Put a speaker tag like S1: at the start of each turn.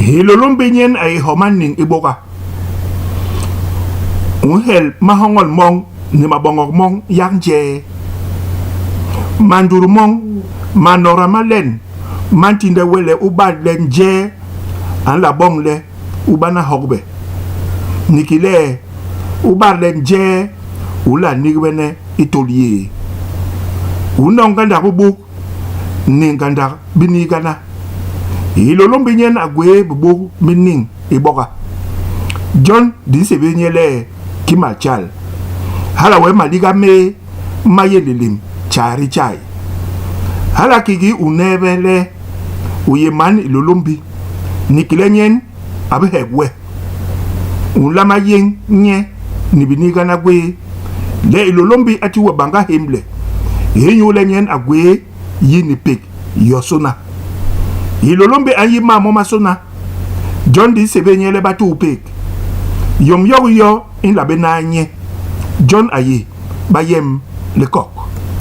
S1: Hilôlômbi nyen a yé homa niñ i boga. U nhel mahoñol moñ ni maboñok moñ yak njee? Mandutu moñ ma nôgda ma len ma ntinde we le u bat le njee a nla boñ le u bana hogbe? Ni ki le u bat le njee u nla nigbene i tôl yé? U noñ ngandak bibuk ni ngandak biniigana. Hilôlômbi nyen a gwé bibuk bi niñ i boga. Jon di nsébél nye le Kimaltjal. Hala wee maliga mé ma yé lilim tjai di tjai. Hala kiki u neebe le u yé man Hilôlômbi, ni ki le nyen a bi hek we, u nlama yéñ nye ni biniigana gwé le Hilôlômbi a ti we bañga hémle, inyule nyen a gwé yi ni pék yosôna. Hilôlômbi a nyi mam momasôna, jon di nsébél nye le Batuupék. Yom yo ki yo i nla bé nai nye, jon a yé Bayemlikok.